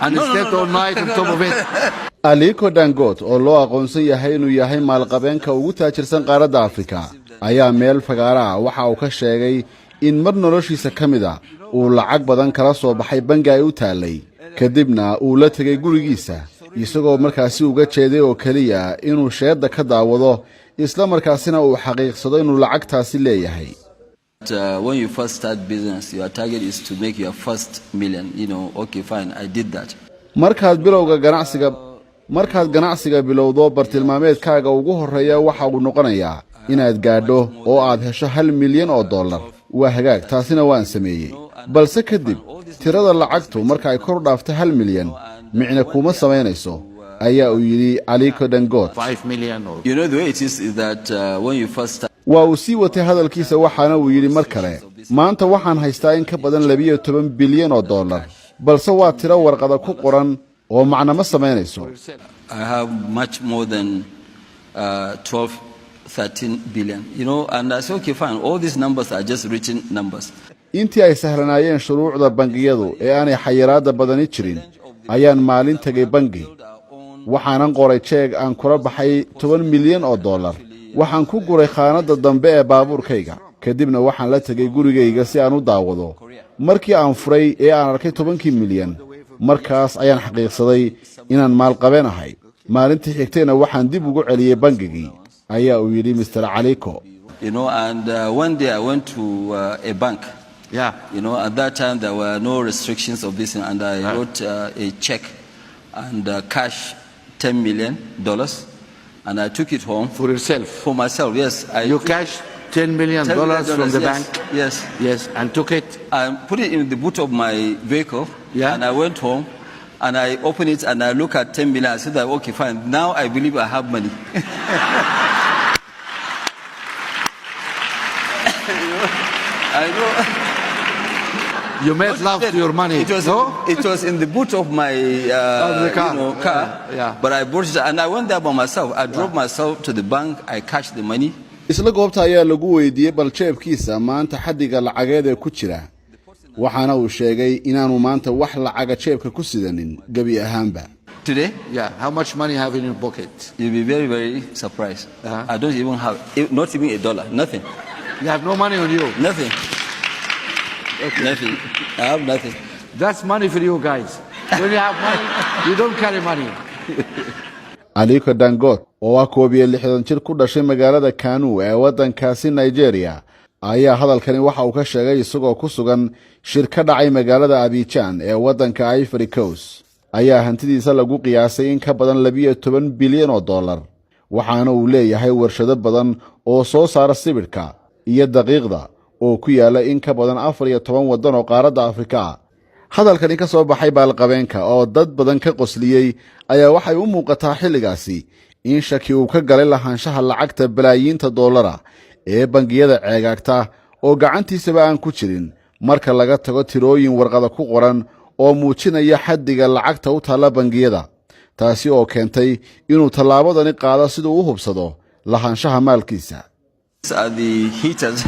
And slept all night on top of it. Aliko Dangote, oo loo aqoonsan yahay inuu yahay maalqabeenka ugu taajirsan qaaradda Afrika, ayaa meel fagaara ah waxa uu ka sheegay in mar noloshiisa ka mid ah uu lacag badan kala soo baxay bangi ay u taallay, kadibna uu la tegay gurigiisa, isagoo markaasi uga jeeday oo keliya inuu sheedda ka daawado, isla markaasina uu xaqiiqsado inuu lacagtaasi leeyahay. When you first start business, your target is to make your first million. Okay, fine, I did that. Markaad bilowga ganacsiga, markaad ganacsiga bilowdo, bartilmaameedkaaga ugu horreeya waxa uu noqonayaa inaad gaadho oo aad hesho $1 milyan. Waa hagaag, taasina waan sameeyey. Balse kadib tirada lacagtu marka ay kor u dhaafto 1 milyan, micne kuma samaynayso, ayaa uu yidhi Aliko Dangote. 5 million or The way it is that when you first start, Waa uu sii watay hadalkiisa, waxaana uu yidhi mar kale: "Maanta waxaan haystaa in ka badan $12 bilyan, balse waa tiro warqada ku qoran oo macno ma samaynayso." I have much more than 12, 13 billion. And I say, okay, fine, all these numbers are just written numbers. "Intii ay sahlanaayeen shuruucda bangiyadu ee aanay xayiraadda badani jirin ayaan maalin tegay bangi. Waxaanan qoray jeeg aan kula baxay $10 milyan. Waxaan ku guray khaanadda dambe ee baabuurkayga, kadibna waxaan la tegay gurigayga si aan u daawado. Markii aan furay ee aan arkay 10-kii milyan, markaas ayaan xaqiiqsaday inaan maalqabeen ahay. Maalintii xigtayna waxaan dib ugu celiyey bangigii," ayaa uu yidhi Mister Aliko. And one day I went to a bank. At that time there were no restrictions of this, and I wrote a check and cash $10 million, and I took it home. For yourself. For myself, yes. I You took cashed $10 million $10 million from the yes, bank. Yes. Yes, and took it. I put it in the boot of my vehicle, and I went home, and I opened it and I look at 10 million. I said that, okay, fine. Now I believe I have money. I know. You made love to your money. It was No? It was in the boot of my Of the car. Car. But I brought it and I went there by myself. I drove myself to the bank. I cashed the money. Isla goobta ayaa lagu weydiiyey bal jeebkiisa maanta xaddiga lacageed ee ku jira, waxaana uu sheegay inaanu maanta wax lacaga jeebka ku sidanin gebi ahaanba. Today, Yeah. How much money have in your pocket? You'll be very, very surprised. I don't even have, not even a dollar. Nothing. You have no money on you. Nothing. Nothing. I have nothing. That's money for you guys. When you have money, you don't carry money. Aliko Dangote, oo ah 61 jir ku dhashay magaalada Kanu ee waddankaasi Nigeria, ayaa hadalkani waxa uu ka sheegay isagoo ku sugan shir ka dhacay magaalada Abijan ee waddanka Ivory Coast. Ayaa hantidiisa lagu qiyaasay in ka badan $12 bilyan, waxaana uu leeyahay warshado badan oo soo saara sibidhka iyo daqiiqda oo ku yaala in ka badan 14 waddan oo qaaradda Afrika ah. Hadalkani ka soo baxay baalqabeenka oo dad badan ka qosliyey ayaa waxay u muuqataa xilligaasi in shaki uu ka galay lahaanshaha lacagta balaayiinta dollara ee bangiyada ceegaagta oo gacantiisaba aan ku jirin, marka laga tago tirooyin warqada ku qoran oo muujinaya xaddiga lacagta u taalla bangiyada, taasi oo keentay inuu tallaabadani qaado siduu u hubsado lahaanshaha maalkiisa. These are the heaters.